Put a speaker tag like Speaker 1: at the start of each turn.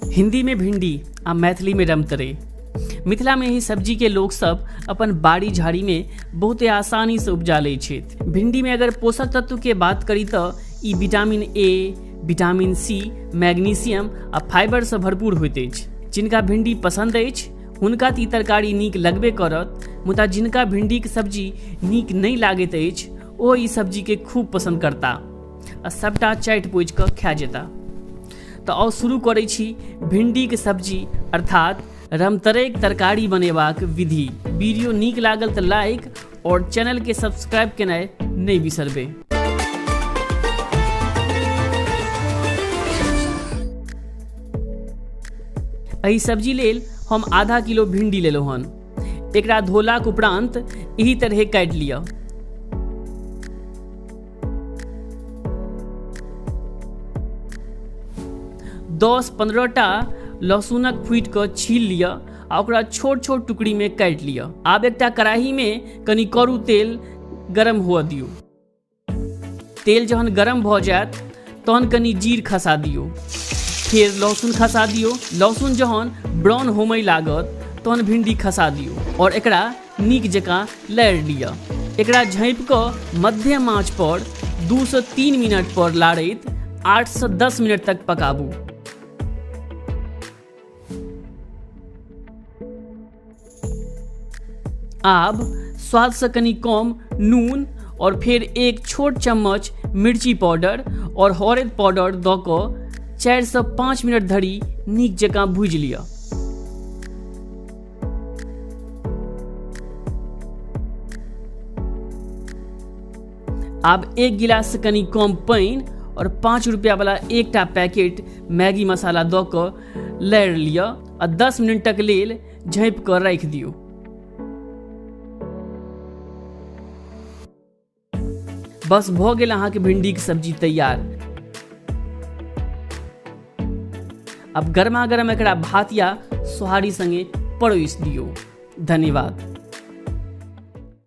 Speaker 1: हिंदी में भिंडी आ मैथिली में रमतरई। मिथिला में एहि सब्जी के लोक सब अपन बाड़ी झाड़ी में बहुते आसानी से उपजा लै छथि। भिंडी में अगर पोषक तत्व के बात करी तऽ ई vitamin A, vitamin C, magnesium आ फाइबर से भरपूर होइत अछि। जिनका भिंडी पसंद अछि हुनका तऽ ई तरकारी नीक लगबे करत, मुदा जिनका भिंडीके सब्जी नीक नहि लागैत अछि ओ ई सब्जीके खूब पसंद करता आ सबटा चाटि पोछि कऽ खा जेता। तऽ आउ शुरू करै छी भिंडीके सब्जी अर्थात रमतरैके तरकारी बनेबाक विधि। वीडियो नीक लागल तऽ लाइक और चैनलके सब्सक्राइब केनाइ नहि बिसरबै। एहि सब्जी लेल हम आधा किलो भिंडी लेलहुँ हन। एकरा धोलाक उपरांत एहि तरहे काटि लिअ। दस 15 टा लहसुनक फूटि कऽ छील लिअ आ ओकरा छोट छोट टुकड़ीमे काटि लिअ। आब एकटा कड़ाहीमे कनि करू तेल गरम हुअ दियौ। तेल जहन गरम भऽ जायत तहन कनि जीर खसा दियौ, फेर लहसुन खसा दियौ। लहसुन जहन ब्राउन होमय लागत तहन भिंडी खसा दियौ और एकरा नीक जकाँ लारि लिअ। एकरा झाँपि कऽ मध्यम आँच पर 2 से 3 मिनट पर लारैत 8 से 10 मिनट तक पकाबू। आब स्वाद से कनि कम नून और फेर एक छोट चम्मच मिर्ची पाउडर और हरदि पाउडर दऽ कऽ 4 से 5 मिनट धरि नीक जकाँ भूजि लिअ। आब एक गिलास से कनि कम पानि और 5 रुपया वाला एकटा पैकेट मैगी मसाला दऽ कऽ लारि लिअ आ 10 मिनटक लेल झाँपि कऽ राखि दियौ। बस भऽ गेल अहाँके भिंडीके सब्जी तैयार। अब गर्मा गर्म एकरा भात या सोहारी संगे परोसि दियौ। धन्यवाद।